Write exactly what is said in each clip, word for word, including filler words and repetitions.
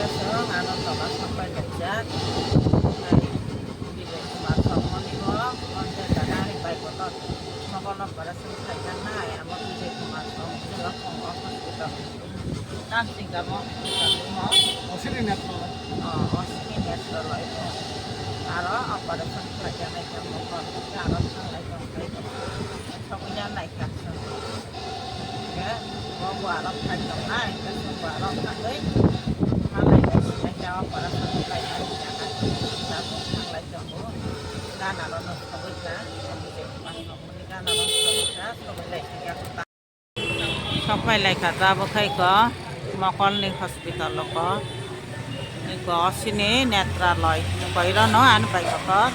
Chwng ano tola sapai laijak. Hai, Vijay Kumar Songmoni bo, o je jaga ni bai kotor mokol operation khaijaknai, amo Vijay Kumar Songmoni bo kong o hospital. Tamsing kamo, kamo. Osini net kolo. O, osini net kolo ito. Aro operation khaijaknai kamo kolo. Aro thanglai tongkhe. Sokya nai kha. Ke, bo bo aro phai tongnai, ke bo aro thangwi. Malai sinai kha operation khaijaknai. Tabuk thanglai tongo. Gana rono sogwi kha. Gana rono sogwi kha, sogwi lai kha. Sokpai lai kha, tabuk khai ko mokolni hospital o ko. Iko osini netraloi. Koirono ani bai kotor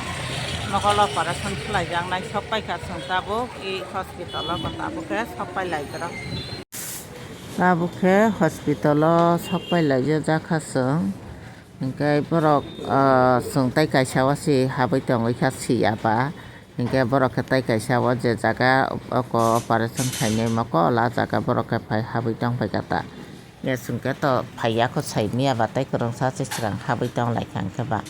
mokol operation khlaijaknai sokpai kha chwng tabuk i hospital o ko tabuk khe sokpai lai kha. Tabuk khe hospital o sokpai laijak kha chwng. Hinkhe borok, ah, chwng tei kaisa o se habwi tongwi kha siya ba. Hinkhe borok khe tei kaisa o je jaga oko operation khainai mokol, a jaga borok khe phai habwi tong phai kha ta. Hinkhe chwng khe to phaiya kho sai miya ba tei kwrwngsa se swrang habwi tong lai kha hinkhe ba.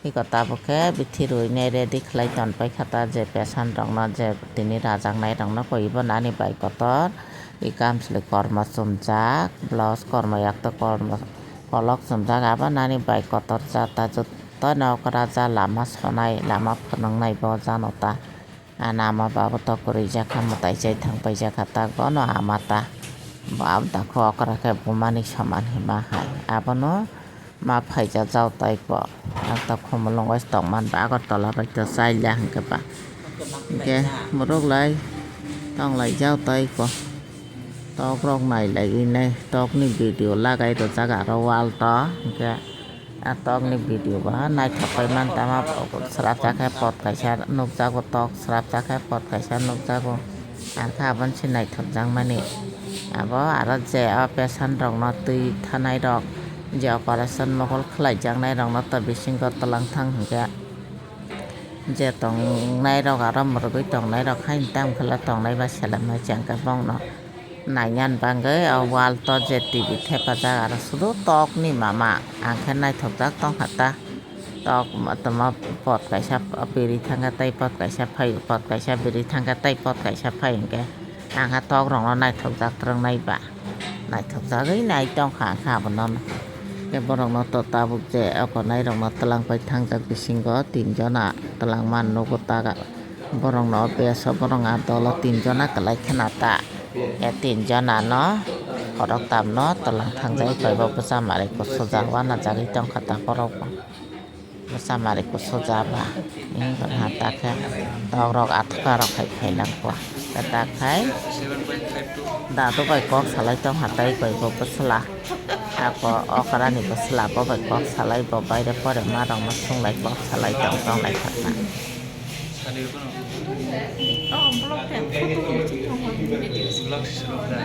Iko tabuk khe bithi rwinai ready khlai ton pai kha ta je patient rokno je tini rajaknai rokno koi bo nani bai kotor. I kamchwlwi kormo chumjak, blouse kormo yakto kormo kolok chumjak, abo nani bai kotor ja ta jotto no okra ja lama sonai, lama phwnwngnai bo jano ta. Ana ama babo tok kwrwi jakha mwtai chai thang pai jakha tak bono ama ta. Bo abda khe okra khe bumani soman hima hai. Abono ma phaija jao tai ko. Ang ta khumulwng wai tongman ba Agartala bai to chaila hwnkhe ba. Hwnkhe mwrwk lai tong lai jao tai ko. Tok rok nai lai nai tok ni video lagai rwjak aro wall to. Hwnkhe a tok ni video ba naithok pai man tama srapsa khe pot kaisa nukjago tok srapsa khe pot kaisa nukjago. Ang khe aboni se naithokjakmani. Abo aro je o patient rokno twi thanai rok, je operation mokol khlaijaknai rokno to bisingo twlang thang hinkhe, je tongnai rok aro mwrwgwi tongnai rok haino tamo khe tongnai ba selamnai chengkhe bongno nainani bagwi o wall to je T V thepajak aro sudu tokni mama ang khe naithokjak tongkha ta. Tok toma pot kaisa biri thangkha tei pot kaisa phai pot kaisa biri thangkha tei pot kaisa phai hinkhe ang ha tok rokno naithokjak twrwngnai ba naithokjagwi nai tongkha ang khe abono tei borokno to tabuk je okonai rokno twlang pai thangjak bisingo tin jona twlangma nugo ta borokno o bes o borok a dolo tin jona kwlai khna ta e tin jona no khorok tam no twlang thangjak bai bo bwsa mari kusuja wanajagwi tongkha ta borok bo. Bwsa mari kusuja ba. Wngkha ta khe tok rok athaka rok hai khailak kha. Kwtak khai dadu bai kok salai tong hatai bai bo bwsla. Ako okra ni bwsla bo bai kok salai bo baire pore ma rok no sunglai kok salai tong tong lai kha. Oh, vlog te photo ni chwng thang hor ni video. Vlog se swnam da.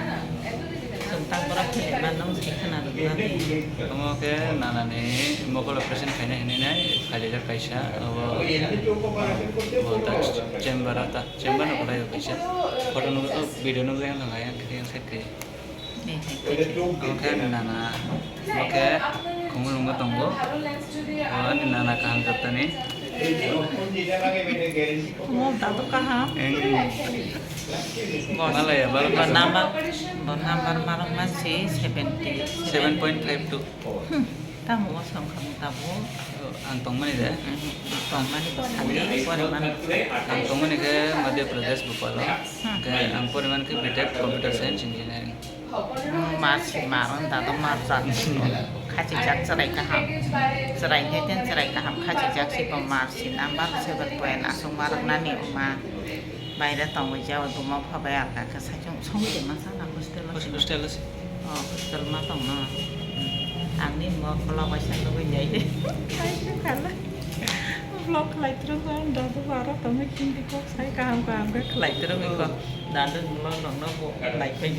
Chwng ta borok khe ma nung se khana rwgna di. Omo khe nana ni mokol operation khaina hinwi nai khaijak kaisa. Obo, obo ta chamber o ta, chamber no kwlai o kaisa. Photo nug, oh, video nugwi ang thang hai ang khe ang side khe. Omo khe ani nana, omo khe khumulwng bo tongo. O ani nana kaham jottoni. Omo dato kaham. Eng. Boss. Malaya, balo bo kaham. Number, bo number marok mansi seventy. Seven point five two. Hmm. Tamo o song khamu tabo. Ang tongmani de. Hmm. Tongmani bo sali, pore mano. Ang tongmani khe Madhya Pradesh, Bhopal o. Hmm. Khe ang pore mani khe B Tech Computer Science Engineering. Marsi maron dado marjak. Khachijak chwrai kaham. Chwrai heten chwrai kaham khachijak sibo marsi number seven point aswk marok nani oma. Baire tongwi jao dumo phabai alka khe saichung songwi de mansa na hostel o. Hostel o se. Oh, hostel ma tongno. Angni mo vlog waisa nugwi nai de. Vlog khlai tru ko dado baro tongwi hindi kok sai kaham kaham khe khlai tru ko. Dado vlog rokno bo like bai.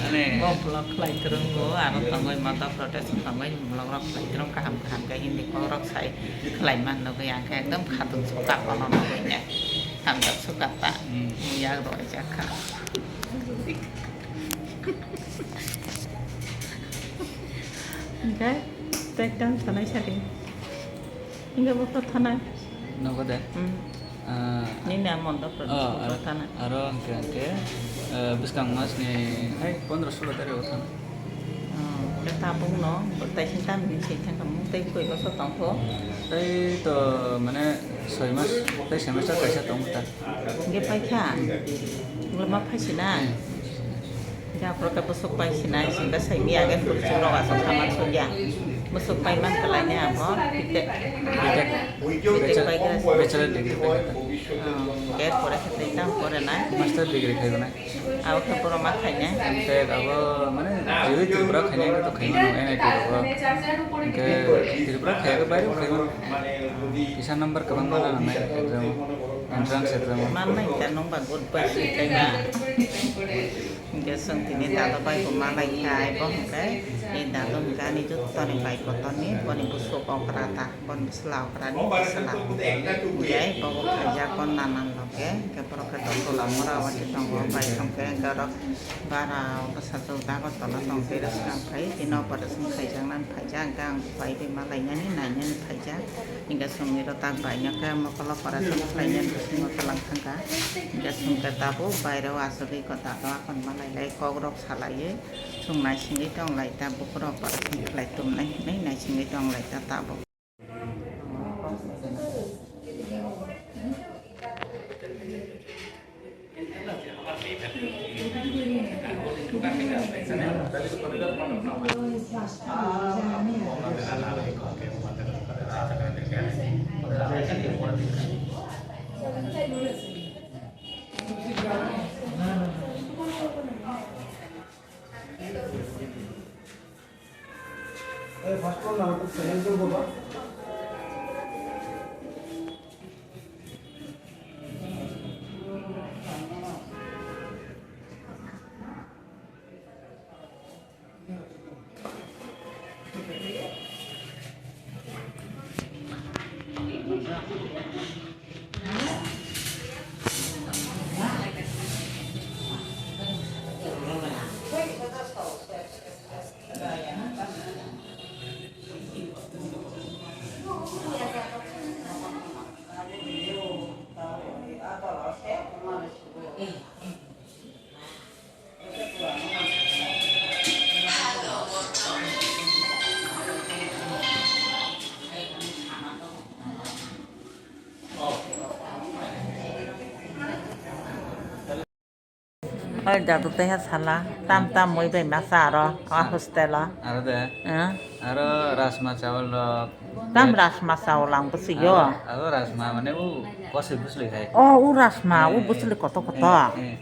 Ani. Bo vlog khlai twrwngo, aro tongwi Madhya Pradesh tongwi vlog rok khlai twrwng kaham kaham khe Hindi kok rok sai khlai man nugwi ang khe ekdom khatungsu kap ono nugwi ne hamjak su kap ta. Hmm. Yak roi jak kha. Hingke tei tang thanai sadi. Hingke bo kho thanai. Nogo de? Hmm. Ah. Nini a Mondop rok Oh, bwskango aro, thanai. Aro hingke, hingke, eh, bwskang mas ni hai pondro solo tarik o thang. Oh, khe tabuk no, bo taising tam ni se thang kamo, tei koi bosor tong kho? Tei to, mane, soi mas, tei semester kaisa tong ta. Hingke paikha? Wngla ma phaisinai? Hingke aphuru khe bwswk paisinai, singkhe saimaya khe bwrwi chwng rok aswk kha mansukya. Bwswk pai man kwlainai abo, B Tech. B Tech. B Tech paikha. Bachelor degree paikha. Oh, hingke pore khe tei tamo porenai? Master degree khaibanai. Abo khe boro ma khainai? M Tech abo mane jiri Tripura khainai to khaimano N I T rogo. Hingke Tripura khaiya khe baire khaimano. Kisa number kwbangma nangnai exam o, entrance exam o. Mannai ta nwng ba good bai swi khaina. Hingke chwng tini dado bai bo malai kha, ai bo hingke, e dado hingke ani jottoni bai kotorni, boni bwswk okra ta, boni bwsla okra ni bwsla. Hingke ai bo bo khaijak, bo nanan loge, hingke borok khe dottola mora o se tongo, bai songke hingke oro bara o bwsajwk dago tola tong tei rwchapang phai, tini operation khaijaknani phaijak, hingke ang bai bai malainani, nainani phaijak. Hingke chwngni rw tak bai no khe mokolo operation khlainani bisingo twlang thangkha. Hingke chwng khe tabuk baire o achugwi kwtal o akon malai lai kok rok salaiwi chwng naisingwi tong lai ta, bukurok operation khlai tumnai hinwi naisingwi tong lai ta tabuk. Oi dadu tei ha sala, tam tam mui bai masa aro, a hostel o. Aro de. Eh? Aro rasma chawal rok. Tam rasma chawal ang bwswi yo. Aro, aro rasma mane u kosoi bwsli hai. Oh, u rasma, u bwsli koto koto. Eh, eh.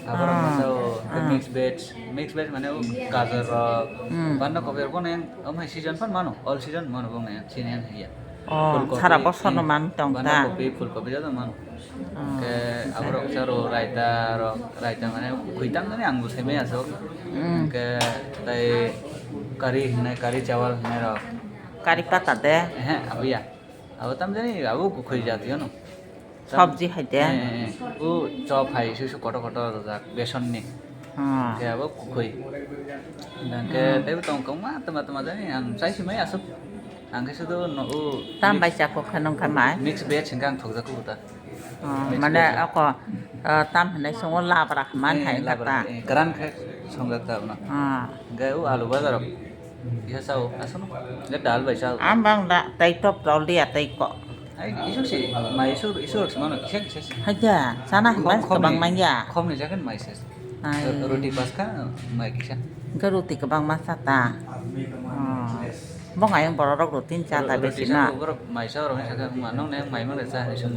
Aborok masa o, mix veg, mix veg mane u gajor rok, banna kopi rok bono yang, omo hai season phan mano, all season mano bono yang, sini yang ya. Oh, sara bosor no man tong ta. Banna kopi, phul kopi joto mano. Ke aborok saro raita rok, raita mane khoi tang mane ang bo sai maya sok. Ke tai kari hinai, kari chawal hinai rok. Kari pata de? Ehe, abo ya. Abo tam jani, abo khoi jati ano. Sabji hai de? Eh, eh, eh. O chop hai, susu kotor kotor rojak, beson ni. Hmm. Ke abo khoi. Dan ke tebo tong kong ma, tama tama jani, ang sai si mai asuk. Ang khe sudo no o tam bai chakok khe nong kha mai? Mix veg hingkhe ang thokjak kho ta. Oh, mane ako, eh, tam hinai songo labra man hai kha ta. Eh, labra, eh, karan khe songjak ta abna. Ah. Hingkhe o alu bajar rok. Kisa sao, aswk no. Hingkhe dal bai sao. Ang bang da, tai top rol dia tai ko. Ai, isu si, mai isu, isu rok si mano, kisa kisa si. Haja, sana khom, hingkhe khom kwbang ni, nangya. Khom ni jagan mai se. Ai. Roti paskha, mai kisa. Hingkhe roti kwbang ma sa ta. Oh. Bo ngai borok rok roti cha ta besi na. Roti sa borok mai sa rok sa khe ma nong ne mai ma le cha hai sung.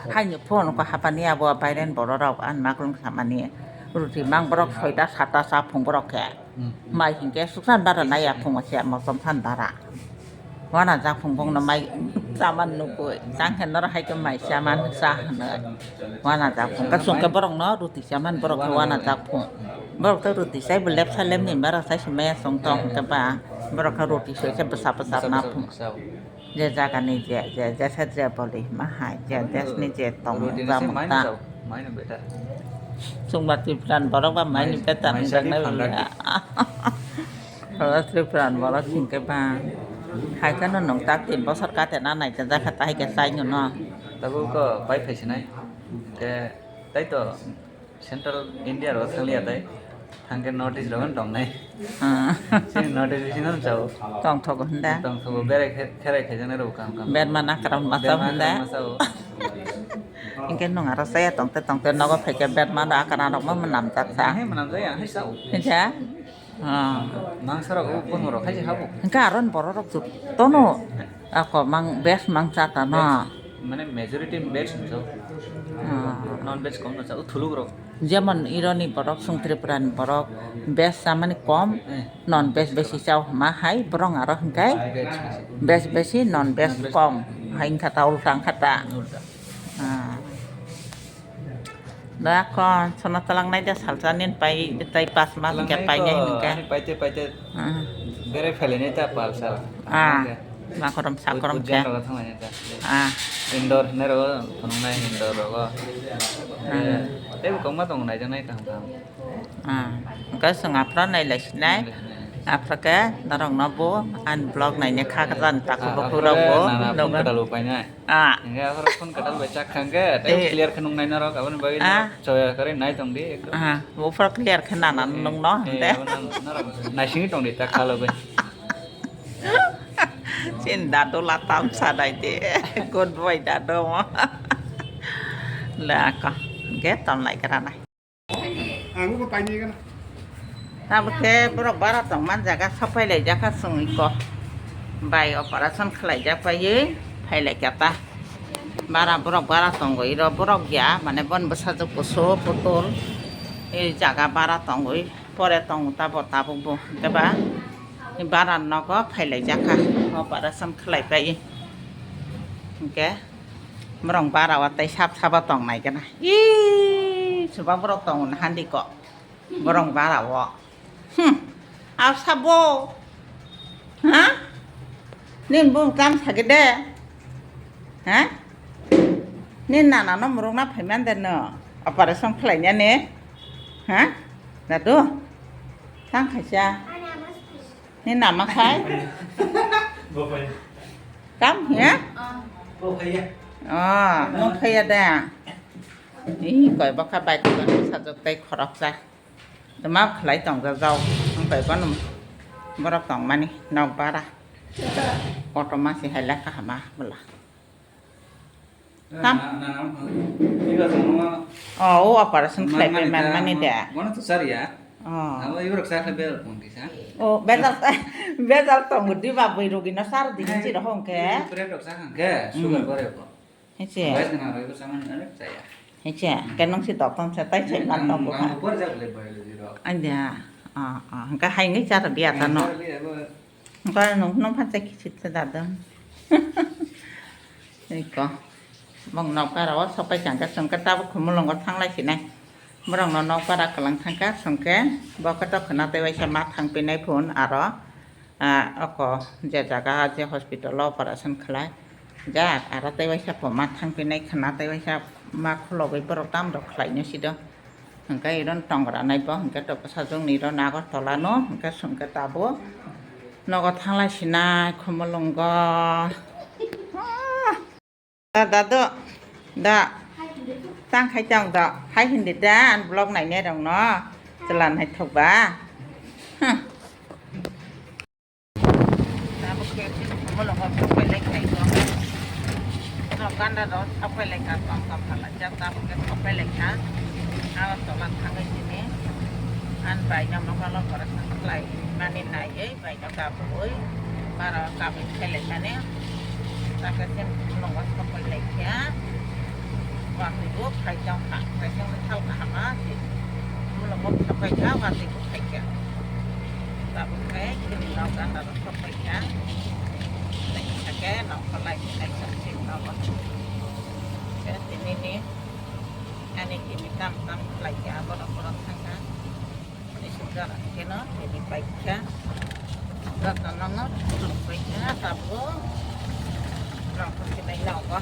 Hai ni phone ko hapani abo bairen borok rok an makrung samani. Roti mang borok soita sata sa phung borok khe. Hmm. Mai hingke suksan bara nai aphung se mosom san bara. Wana japhung bongno mai chaman nugui. Tang khe noro hai khe mai chaman sa hwnwi. Wana japhung ka sungke borokno roti chaman borok khe wana japhung. Borok to roti chai bo lepsa lepni bara chai se maya song tong hwnkhe ba borok khe roti soi khe bwsa bwsa na phung. Je jagani je, je, jesa je boli ma hai, je desni je tong roti ni se bamung mai ta. Chwngba Tripura ni borok ba mai ni better mai ni sadi jaknai phanda bwlai. Oro Tripura ni borok hingke bang. Hai kheno nwng tak tin bosor kate na nai te jakha ta hai khe chai nw no. Tabuk ko pai phaisinai. Te tai to Central India ro thanglia tai. Thangke North East ro tongnai. Ah. Chini North East bising no chao. Tongthogo hwnda. Tongthogo berai khe-, kherai khaijaknai rok kam kam. Berma na karam masa hwnda. Berma karam masa o. Hingke nwng aro chaya tongte tongte nogo phaikhe berma no akana rok mo mwnam jak ta. He mwnam jak ya, he sao. Hingke? Ah. Mangsa rok o bwrwng rok khai se habo. Hingke aro ni borok rok jotono ako mang veg mang cha ta no. Veg, mane majority veg no chao. Ah. Non veg kom no chao, thuluk rok. Jemon ironi borok, chwng Tripura ni borok, veg chamani kom, eh, non veg besi chao hwnma hai, borok aro hwnkhe veg besi, non veg kom hai wngkha ta, ulta wngkha ta. Ulta. Ah. Da kon sono talang nai da salsa nin pai, tai pas mas hwnkhe pai nai hwnkhe. Ani paite paite ah, berai phailai nai ta pal sal. Ah. Hwnkhe. Makorom sakorom khe. Ujjan rogo thanglaina ta. Ah. Indoor hinai rogo, phunuknai indoor rogo. Ah. Eh, teibo kwbangma tongo naijaknai kaham kaham. Ah. Hwnkhe chwng aphra nailaisinai. Nailaisinai. Aphra khe norokno bo ani vlog naina kha khe jani takhuk bukhuk rok bo. Ah, aphra khe nana phone kwtal bo painai. Ah. Hwnkhe aphra phone kwtal bai chak kha hwnkhe tei eh, clear khe nuknai norok aboni bagwi ah, norok choya kwrwi nai tongdi ekdom. Ah, buphuru clear khe nana eh, nukno eh, hwnkhe. Abo nang-, norok naisingwi tongdi ta khalogwi. Chini dadu la tamsa dai de. Good boy dadu mo. Le ako. Ge tom lai kara nai. Ang ko pai ni kana. Tamo ke borok bara tong man jaga sopai lai jaka sung iko. Bai operation khlai jak pai phai lai kata. Bara borok bara tong iro borok ya mane bon bwsajwk kusu putul. E jaga bara tong pore tong tabo tabuk bo. Keba. Bara nogo phailaijak kha, operation khlai pai. Hwnkhe borok bara o tei sap sabo tong nai gana. Ih, chuba borok tongo handi ko. Borok bara o. Hmm. Ap sabo. Ha? Nin bung tam sagi de. Ha? Nin nana no murung na phaiman de no. Operation khlai nya ne. Ha? Dadu. Tang khaisa. Ni nama khai? Bo phai. Kam ya? Bo phai ya. Oh, nung phai ya da. Ih, koi baka bai tu kan sajok tai khorok sa. Dema khlai tong ja jau. Ang koi ban borok tong mani nok bara. Auto ma si hai la kahama bula. Tam. Na, na, na, na. Iba tongma. Oh, o operation khlai pai man mani da. Bono to sar ya. Oh. Abo ibrok sa khlai bel pon kisa. Oh, bejal, bejal tong di ba bui rogi no sar di si rohong ke. Brand rok sa hang ke, sugar gore ko. Hece. Bai na ro ibo sa man na cha ya. Hece, ke nong si doktom sa tai sai man tong ko. Ang por ja le bai le di ro. Anja. Ah, ah, ka hai ngi cha dia ta no. Ang cha le abo. Ba nung nung phan chai kichit se dadam. Iko. Bong nok para o sopai changka chungka tabuk khumulungo thanglai sinai. Borok no nok para kalang thangka chungke bo khe to khna tei waisa ma thang pinai phun aro, ah, oko je jaga je hospital o operation khlai jak aro tei waisa po ma thang pinai khna tei waisa ma khulogwi borok tam rok khlai no sido. Hwnkhe iron tongra nai bo, hwnkhe to bwsajwk ni iron Agartala no, hwnkhe chwngkhe tabuk nogo thanglai sinai Khumulwngo. Da, da, do, da, tang khai tong do, hai hindi da, an vlog nainai rok no, chwla naithok ba. Huh. Tabuk khe chini Khumulwngo sopai lai kha iko. Norok ganda rok sopai lai kha, tong tong kha laijak, tabuk khe sopai lai kha. Aro tola thangwi chini an bai no mokolo borok khlai mani naiwi bai no kabui, bara kabui khe lai kha ni. Takhe chini Khumulwngo sopai lai kha. Watwi bo phai tong kha, phai tong thal kaham ma se. Khumulwngo sopai kha, watwi bo phai kha. Tabuk khe chini nok gana rok sok pai kha. Tei kisa khe nok phalai khe kaisa chini nogo. Khe tini ni ani tini tam tam khlai kha borok borok thang kha. Tei sujak khe no tini pai kha. Joto no no khulum pai kha tabuk. Rok khe nai nogo.